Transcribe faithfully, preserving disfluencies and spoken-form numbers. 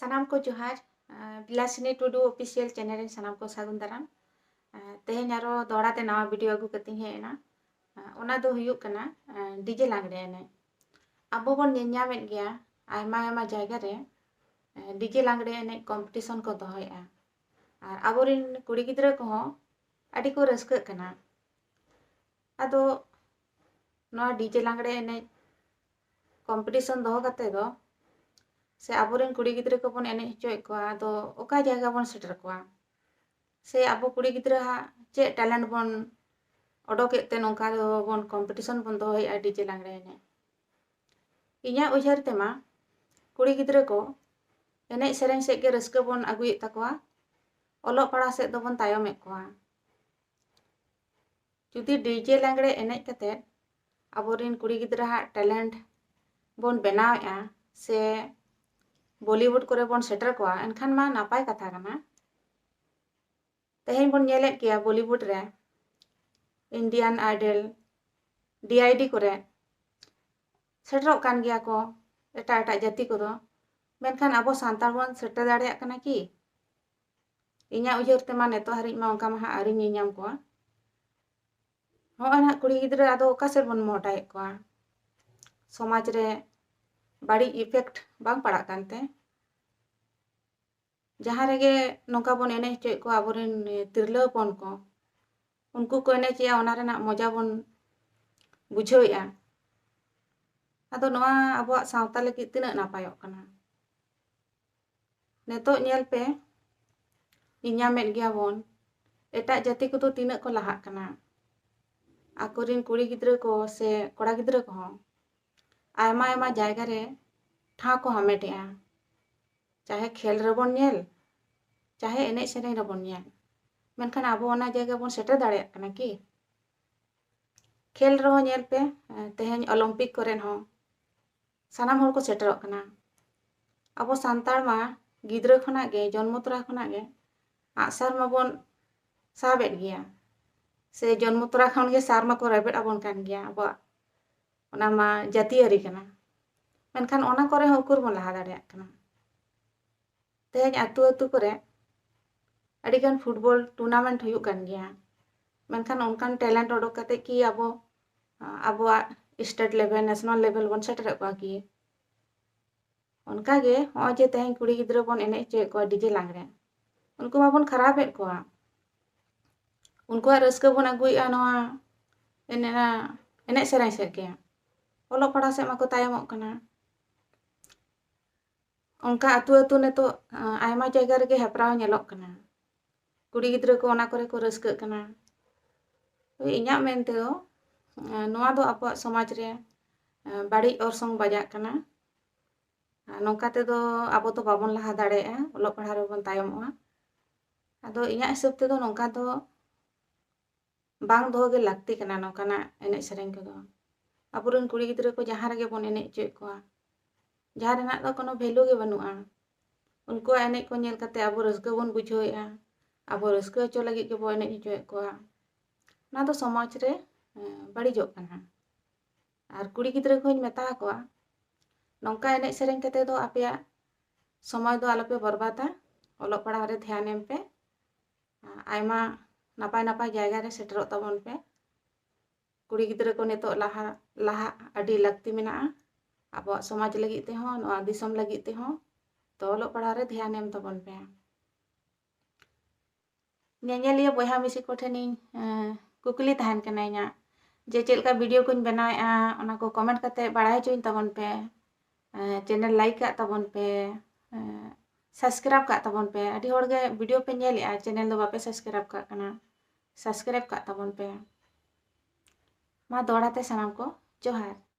ᱥᱟᱱᱟᱢ ᱠᱚ ᱡᱚᱦᱟᱨ᱾ ᱟᱸ, ᱵᱤᱞᱟᱥᱤᱱᱤ ᱴᱩᱰᱩ ᱚᱯᱷᱤᱥᱤᱭᱟᱞ ᱪᱮᱱᱮᱞ ᱨᱮᱱ ᱥᱟᱱᱟᱢ ᱠᱚ ᱥᱟᱹᱜᱩᱱ ᱫᱟᱨᱟᱢ᱾ ᱟᱸ, ᱛᱮᱦᱮᱧ ᱟᱨᱚ ᱫᱚᱦᱲᱟ ᱛᱮ ᱱᱟᱣᱟ ᱵᱷᱤᱰᱤᱭᱳ ᱟᱹᱜᱩ ᱠᱟᱛᱮᱧ ᱦᱮᱡ ᱮᱱᱟ᱾ ᱟᱸ, ᱚᱱᱟ ᱫᱚ ᱦᱩᱭᱩᱜ ᱠᱟᱱᱟ, ᱟᱸ, ᱰᱤᱡᱮ ᱞᱟᱜᱽᱲᱮ ᱮᱱᱮᱡ᱾ ᱟᱵᱚ ᱵᱚᱱ ᱧᱮᱞ ᱧᱟᱢᱮᱫ ᱜᱮᱭᱟ, ᱟᱭᱢᱟ ᱟᱭᱢᱟ ᱡᱟᱭᱜᱟ ᱨᱮ, ᱟᱸ, ᱰᱤᱡᱮ ᱞᱟᱜᱽᱲᱮ ᱮᱱᱮᱡ ᱠᱚᱢᱯᱤᱴᱤᱥᱚᱱ ᱠᱚ ᱫᱚᱦᱚᱭᱮᱫᱼᱟ᱾ ᱟᱨ ᱟᱵᱚᱨᱮᱱ ᱠᱩᱲᱤ ᱜᱤᱫᱽᱨᱟᱹ ᱠᱚᱦᱚᱸ ᱟᱹᱰᱤ ᱠᱚ ᱨᱟᱹᱥᱠᱟᱹᱜ ᱠᱟᱱᱟ᱾ ᱟᱫᱚ ᱱᱚᱣᱟ ᱰᱤᱡᱮ ᱞᱟᱜᱽᱲᱮ ᱮᱱᱮᱡ ᱠᱚᱢᱯᱤᱴᱤᱥᱚᱱ ᱫᱚᱦᱚ ᱠᱟᱛᱮ ᱫᱚ, ᱥᱮ ᱟᱵᱚᱨᱮᱱ ᱠᱩᱲᱤ ᱜᱤᱫᱽᱨᱟᱹ ᱠᱚᱵᱚᱱ ᱮᱱᱮᱡ ᱦᱚᱪᱚᱭᱮᱫ ᱠᱚᱣᱟ, ᱟᱫᱚ ᱚᱠᱟ ᱡᱟᱭᱜᱟ ᱵᱚᱱ ᱥᱮᱴᱮᱨ ᱠᱚᱣᱟ? ᱥᱮ ᱟᱵᱚ ᱠᱩᱲᱤ ᱜᱤᱫᱽᱨᱟᱹᱣᱟᱜ ᱪᱮᱫ ᱴᱮᱞᱮᱱᱴ ᱵᱚᱱ ᱚᱰᱚᱠᱮᱫ ᱛᱮ ᱱᱚᱝᱠᱟ ᱫᱚ ᱵᱚᱱ ᱠᱚᱢᱯᱤᱴᱤᱥᱚᱱ ᱵᱚᱱ ᱫᱚᱦᱚᱭᱮᱫᱼᱟ ᱰᱤᱡᱮ ᱞᱟᱜᱽᱲᱮ ᱮᱱᱮᱡ? ᱤᱧᱟᱹᱜ ᱩᱭᱦᱟᱹᱨ ᱛᱮᱢᱟ ᱠᱩᱲᱤ ᱜᱤᱫᱽᱨᱟᱹ ᱠᱚ ᱮᱱᱮᱡ ᱥᱮᱨᱮᱧ ᱥᱮᱫ ᱜᱮ ᱨᱟᱹᱥᱠᱟᱹ ᱵᱚᱱ ᱟᱹᱜᱩᱭᱮᱫ ᱛᱟᱠᱚᱣᱟ, ᱚᱞᱚᱜ ᱯᱟᱲᱦᱟᱣ ᱥᱮᱫ ᱫᱚᱵᱚᱱ ᱛᱟᱭᱚᱢᱮᱫ ᱠᱚᱣᱟ᱾ ᱡᱩᱫᱤ ᱰᱤᱡᱮ ᱞᱟᱜᱽᱲᱮ ᱮᱱᱮᱡ ᱠᱟᱛᱮᱫ ᱟᱵᱚᱨᱮᱱ ᱠᱩᱲᱤ ᱜᱤᱫᱽᱨᱟᱹᱣᱟᱜ ᱴᱮᱞᱮᱱᱴ ᱵᱚᱱ ᱵᱮᱱᱟᱣᱮᱫᱼᱟ ᱥᱮ ᱵᱚᱞᱤᱣᱩᱰ ᱠᱚᱨᱮ ᱵᱚᱱ ᱥᱮᱴᱮᱨ ᱠᱚᱣᱟ, ᱮᱱᱠᱷᱟᱱ ᱢᱟ ᱱᱟᱯᱟᱭ ᱠᱟᱛᱷᱟ ᱠᱟᱱᱟ᱾ ᱛᱮᱦᱮᱧ ᱵᱚᱱ ᱧᱮᱞᱮᱫ ᱜᱮᱭᱟ ᱵᱚᱞᱤᱣᱩᱰ ᱨᱮ, ᱤᱱᱰᱤᱭᱟᱱ ᱟᱭᱰᱮᱞ, ᱰᱤ ᱟᱭ ᱰᱤ ᱠᱚᱨᱮ ᱥᱮᱴᱮᱨᱚᱜ ᱠᱟᱱ ᱜᱮᱭᱟ ᱠᱚ ᱮᱴᱟᱜ ᱮᱴᱟᱜ ᱡᱟᱹᱛᱤ ᱠᱚᱫᱚ, ᱢᱮᱱᱠᱷᱟᱱ ᱟᱵᱚ ᱥᱟᱱᱛᱟᱲ ᱵᱚᱱ ᱥᱮᱴᱮᱨ ᱫᱟᱲᱮᱭᱟᱜ ᱠᱟᱱᱟ ᱠᱤ? ᱤᱧᱟᱹᱜ ᱩᱭᱦᱟᱹᱨ ᱛᱮᱢᱟ ᱱᱤᱛᱚᱜ ᱦᱟᱹᱨᱤᱡ ᱢᱟ ᱚᱱᱠᱟ ᱢᱟ ᱦᱟᱸᱜ ᱟᱹᱣᱨᱤ ᱧᱮᱞ ᱧᱟᱢ ᱠᱚᱣᱟ᱾ ᱦᱚᱸᱜᱼᱚᱭ ᱱᱟᱦᱟᱜ ᱠᱩᱲᱤ ᱜᱤᱫᱽᱨᱟᱹ ᱟᱫᱚ ᱚᱠᱟ ᱥᱮᱫ ᱵᱚᱱ ᱢᱚᱦᱰᱟᱭᱮᱫ ᱠᱚᱣᱟ? ᱥᱚᱢᱟᱡᱽ ᱨᱮ ᱵᱟᱹᱲᱤᱡ ᱤᱯᱷᱮᱠᱴ ᱵᱟᱝ ᱯᱟᱲᱟᱜ ᱠᱟᱱᱛᱮ? ᱡᱟᱦᱟᱸ ᱨᱮᱜᱮ ᱱᱚᱝᱠᱟ ᱵᱚᱱ ᱮᱱᱮᱡ ᱦᱚᱪᱚᱭᱮᱫ ᱠᱚᱣᱟ ᱟᱵᱚᱨᱮᱱ ᱛᱤᱨᱞᱟᱹ ᱦᱚᱯᱚᱱ ᱠᱚ, ᱩᱱᱠᱩ ᱠᱚ ᱮᱱᱮᱡᱮᱜᱼᱟ, ᱚᱱᱟ ᱨᱮᱱᱟᱜ ᱢᱚᱡᱟ ᱵᱚᱱ ᱵᱩᱡᱷᱟᱹᱣᱮᱫᱼᱟ᱾ ᱟᱫᱚ ᱱᱚᱣᱟ ᱟᱵᱚᱣᱟᱜ ᱥᱟᱶᱛᱟ ᱞᱟᱹᱜᱤᱫ ᱛᱤᱱᱟᱹᱜ ᱱᱟᱯᱟᱭᱚᱜ ᱠᱟᱱᱟ? ᱱᱤᱛᱚᱜ ᱧᱮᱞ ᱯᱮ, ᱧᱮᱧᱟᱢᱮᱫ ᱜᱮᱭᱟ ᱵᱚᱱ, ᱮᱴᱟᱜ ᱡᱟᱹᱛᱤ ᱠᱚᱫᱚ ᱛᱤᱱᱟᱹᱜ ᱠᱚ ᱞᱟᱦᱟᱜ ᱠᱟᱱᱟ᱾ ᱟᱠᱚᱨᱮᱱ ᱠᱩᱲᱤ ᱜᱤᱫᱽᱨᱟᱹ ᱠᱚ ᱥᱮ ᱠᱚᱲᱟ ᱜᱤᱫᱽᱨᱟᱹ ᱠᱚᱦᱚᱸ ᱟᱭᱢᱟ ᱟᱭᱢᱟ ᱡᱟᱭᱜᱟ ᱨᱮ ᱴᱷᱟᱶ ᱠᱚ ᱦᱟᱢᱮᱴᱮᱜᱼᱟ, ᱪᱟᱦᱮ ᱠᱷᱮᱞ ᱨᱮᱵᱚᱱ ᱧᱮᱞ, ᱪᱟᱦᱮ ᱮᱱᱮᱡ ᱥᱮᱨᱮᱧ ᱨᱮᱵᱚᱱ ᱧᱮᱞ᱾ ᱢᱮᱱᱠᱷᱟᱱ ᱟᱵᱚ ᱚᱱᱟ ᱡᱟᱭᱜᱟ ᱵᱚᱱ ᱥᱮᱴᱮᱨ ᱫᱟᱲᱮᱭᱟᱜ ᱠᱟᱱᱟ ᱠᱤ? ᱠᱷᱮᱞ ᱨᱮᱦᱚᱸ ᱧᱮᱞ ᱯᱮ, ᱛᱮᱦᱮᱧ ᱚᱞᱤᱢᱯᱤᱠ ᱠᱚᱨᱮ ᱦᱚᱸ ᱥᱟᱱᱟᱢ ᱦᱚᱲ ᱠᱚ ᱥᱮᱴᱮᱨᱚᱜ ᱠᱟᱱᱟ᱾ ᱟᱵᱚ ᱥᱟᱱᱛᱟᱲ ᱢᱟ ᱜᱤᱫᱽᱨᱟᱹ ᱠᱷᱚᱱᱟᱜ ᱜᱮ, ᱡᱚᱱᱢᱚ ᱛᱚᱨᱟ ᱠᱷᱚᱱᱟᱜ ᱜᱮ ᱟᱜᱼᱥᱟᱨ ᱢᱟᱵᱚᱱ ᱥᱟᱵᱮᱫ ᱜᱮᱭᱟ, ᱥᱮ ᱡᱚᱱᱢᱚ ᱛᱚᱨᱟ ᱠᱷᱚᱱ ᱜᱮ ᱥᱟᱨ ᱢᱟᱠᱚ ᱨᱮᱵᱮᱫ ᱟᱵᱚᱱ ᱠᱟᱱ ᱜᱮᱭᱟ᱾ ᱟᱵᱚᱣᱟᱜ ᱚᱱᱟ ᱢᱟ ᱡᱟᱹᱛᱤᱭᱟᱹᱨᱤ ᱠᱟᱱᱟ, ᱢᱮᱱᱠᱷᱟᱱ ᱚᱱᱟ ᱠᱚᱨᱮ ᱦᱚᱸ ᱩᱠᱩᱨ ᱵᱚᱱ ᱞᱟᱦᱟ ᱫᱟᱲᱮᱭᱟᱜ ᱠᱟᱱᱟ? ᱛᱮᱦᱮᱧ ᱟᱹᱛᱩ ᱟᱹᱛᱩ ᱠᱚᱨᱮ ᱟᱹᱰᱤᱜᱟᱱ football tournament ᱦᱩᱭᱩᱜ ᱠᱟᱱ ᱜᱮᱭᱟ, ᱢᱮᱱᱠᱷᱟᱱ ᱚᱱᱠᱟᱱ talent ᱚᱰᱚᱠ ᱠᱟᱛᱮ ᱠᱤ ᱟᱵᱚ ᱟᱵᱚᱣᱟᱜ state level, national level ᱵᱚᱱ ᱥᱮᱴᱮᱨᱮᱫ ᱠᱚᱣᱟ ᱠᱤ? ᱚᱱᱠᱟᱜᱮ ᱱᱚᱜᱼᱚᱭ ᱡᱮ ᱛᱮᱦᱮᱧ ᱠᱩᱲᱤ ᱜᱤᱫᱽᱨᱟᱹ ᱵᱚᱱ ᱮᱱᱮᱡ ᱦᱚᱪᱚᱭᱮᱫ ᱠᱚᱣᱟ DJ ᱞᱟᱜᱽᱲᱮ, ᱩᱱᱠᱩ ᱢᱟᱵᱚᱱ ᱠᱷᱟᱨᱟᱯᱮᱫ ᱠᱚᱣᱟ᱾ ᱩᱱᱠᱩᱣᱟᱜ ᱨᱟᱹᱥᱠᱟᱹ ᱵᱚᱱ ᱟᱹᱜᱩᱭᱮᱫᱼᱟ ᱱᱚᱣᱟ ᱮᱱᱮ-, ᱮᱱᱮᱡ ᱥᱮᱨᱮᱧ ᱥᱮᱫ ᱜᱮ, ᱚᱞᱚᱜ ᱯᱟᱲᱦᱟᱣ ᱥᱮᱫ ᱢᱟᱠᱚ ᱛᱟᱭᱚᱢᱚᱜ ᱠᱟᱱᱟ᱾ ᱚᱱᱠᱟ ᱟᱹᱛᱩ ᱟᱹᱛᱩ ᱱᱤᱛᱚᱜ, ᱟᱸ, ᱟᱭᱢᱟ ᱡᱟᱭᱜᱟ ᱨᱮᱜᱮ ᱦᱮᱯᱨᱟᱣ ᱧᱮᱞᱚᱜ ᱠᱟᱱᱟ᱾ ᱠᱩᱲᱤ ᱜᱤᱫᱽᱨᱟᱹ ᱠᱚ ᱚᱱᱟ ᱠᱚᱨᱮ ᱠᱚ ᱨᱟᱹᱥᱠᱟᱹᱜ ᱠᱟᱱᱟ᱾ ᱦᱳᱭ, ᱤᱧᱟᱹᱜ ᱢᱮᱱ ᱛᱮᱫᱚ, ᱟᱸ, ᱱᱚᱣᱟ ᱫᱚ ᱟᱵᱚᱣᱟᱜ ᱥᱚᱢᱟᱡᱽ ᱨᱮ, ᱟᱸ, ᱵᱟᱹᱲᱤᱡ ᱚᱨᱥᱚᱝ ᱵᱟᱡᱟᱜ ᱠᱟᱱᱟ᱾ ᱟᱨ ᱱᱚᱝᱠᱟ ᱛᱮᱫᱚ ᱟᱵᱚ ᱫᱚ ᱵᱟᱵᱚᱱ ᱞᱟᱦᱟ ᱫᱟᱲᱮᱭᱟᱜᱼᱟ, ᱚᱞᱚᱜ ᱯᱟᱲᱦᱟᱣ ᱨᱮᱵᱚᱱ ᱛᱟᱭᱚᱢᱚᱜᱼᱟ᱾ ᱟᱫᱚ ᱤᱧᱟᱹᱜ ᱦᱤᱥᱟᱹᱵ ᱛᱮᱫᱚ ᱱᱚᱝᱠᱟ ᱫᱚ ᱵᱟᱝ ᱫᱚᱦᱚ ᱜᱮ ᱞᱟᱹᱠᱛᱤ ᱠᱟᱱᱟ ᱱᱚᱝᱠᱟᱱᱟᱜ ᱮᱱᱮᱡ ᱥᱮᱨᱮᱧ ᱠᱚᱫᱚ᱾ ᱟᱵᱚᱨᱮᱱ ᱠᱩᱲᱤ ᱜᱤᱫᱽᱨᱟᱹ ᱠᱚ ᱡᱟᱦᱟᱸ ᱨᱮᱜᱮ ᱵᱚᱱ ᱮᱱᱮᱡ ᱦᱚᱪᱚᱭᱮᱫ ᱠᱚᱣᱟ, ᱡᱟᱦᱟᱸ ᱨᱮᱱᱟᱜ ᱫᱚ ᱠᱳᱱᱳ value ᱜᱮ ᱵᱟᱹᱱᱩᱜᱼᱟ᱾ ᱩᱱᱠᱩᱣᱟᱜ ᱮᱱᱮᱡ ᱠᱚ ᱧᱮᱞ ᱠᱟᱛᱮ ᱟᱵᱚ ᱨᱟᱹᱥᱠᱟᱹ ᱵᱚᱱ ᱵᱩᱡᱷᱟᱹᱣᱮᱫᱼᱟ, ᱟᱵᱚ ᱨᱟᱹᱥᱠᱟᱹ ᱦᱚᱪᱚ ᱞᱟᱹᱜᱤᱫ ᱜᱮᱵᱚ ᱮᱱᱮᱡ ᱦᱚᱪᱚᱭᱮᱫ ᱠᱚᱣᱟ᱾ ᱚᱱᱟ ᱫᱚ ᱥᱚᱢᱟᱡᱽ ᱨᱮ, ᱮᱸ, ᱵᱟᱹᱲᱤᱡᱚᱜ ᱠᱟᱱᱟ᱾ ᱟᱨ ᱠᱩᱲᱤ ᱜᱤᱫᱽᱨᱟᱹ ᱠᱚᱧ ᱢᱮᱛᱟ ᱟᱠᱚᱣᱟ, ᱱᱚᱝᱠᱟ ᱮᱱᱮᱡ ᱥᱮᱨᱮᱧ ᱠᱟᱛᱮ ᱫᱚ ᱟᱯᱮᱭᱟᱜ ᱥᱚᱢᱚᱭ ᱫᱚ ᱟᱞᱚᱯᱮ ᱵᱚᱨᱵᱟᱫᱟ, ᱚᱞᱚᱜ ᱯᱟᱲᱦᱟᱣ ᱨᱮ ᱫᱷᱮᱭᱟᱱ ᱮᱢ ᱯᱮ᱾ ᱟᱭᱢᱟ ᱱᱟᱯᱟᱭ ᱱᱟᱯᱟᱭ ᱡᱟᱭᱜᱟ ᱨᱮ ᱥᱮᱴᱮᱨᱚᱜ ᱛᱟᱵᱚᱱ ᱯᱮ᱾ ᱠᱩᱲᱤ ᱜᱤᱫᱽᱨᱟᱹ ᱠᱚ ᱱᱤᱛᱚᱜ ᱞᱟᱦᱟ, ᱞᱟᱦᱟᱜ ᱟᱹᱰᱤ ᱞᱟᱹᱠᱛᱤ ᱢᱮᱱᱟᱜᱼᱟ, ᱟᱵᱚᱣᱟᱜ ᱥᱚᱢᱟᱡᱽ ᱞᱟᱹᱜᱤᱫ ᱛᱮᱦᱚᱸ, ᱱᱚᱣᱟ ᱫᱤᱥᱚᱢ ᱞᱟᱹᱜᱤᱫ ᱛᱮᱦᱚᱸ᱾ ᱛᱚ ᱚᱞᱚᱜ ᱯᱟᱲᱦᱟᱣ ᱨᱮ ᱫᱷᱮᱭᱟᱱ ᱮᱢ ᱛᱟᱵᱚᱱ ᱯᱮ᱾ ᱧᱮᱧᱮᱞᱤᱭᱟᱹ ᱵᱚᱭᱦᱟ ᱢᱤᱥᱤ ᱠᱚᱴᱷᱮᱱᱤᱧ, ᱮᱸ, ᱠᱩᱠᱞᱤ ᱛᱟᱦᱮᱱ ᱠᱟᱱᱟ ᱤᱧᱟᱹᱜ, ᱡᱮ ᱪᱮᱫ ᱞᱮᱠᱟ video ᱠᱚᱧ ᱵᱮᱱᱟᱣᱮᱫᱼᱟ, ᱚᱱᱟ ᱠᱚ comment ᱠᱟᱛᱮ ᱵᱟᱲᱟᱭ ᱦᱚᱪᱚᱧ ᱛᱟᱵᱚᱱ ᱯᱮ᱾ ᱮᱸ, channel like ᱠᱟᱜ ᱛᱟᱵᱚᱱ ᱯᱮ, ᱮᱸ, subscribe ᱠᱟᱜ ᱛᱟᱵᱚᱱ ᱯᱮ᱾ ᱟᱹᱰᱤ ᱦᱚᱲ ᱜᱮ video ᱯᱮ ᱧᱮᱞᱮᱫᱼᱟ, channel ᱫᱚ ᱵᱟᱯᱮ subscribe ᱠᱟᱜ ᱠᱟᱱᱟ, subscribe ᱠᱟᱜ ᱛᱟᱵᱚᱱ ᱯᱮ᱾ ᱢᱟ ᱫᱚᱦᱲᱟ ᱛᱮ ᱥᱟᱱᱟᱢ ᱠᱚ ᱡᱚᱦᱟᱨ᱾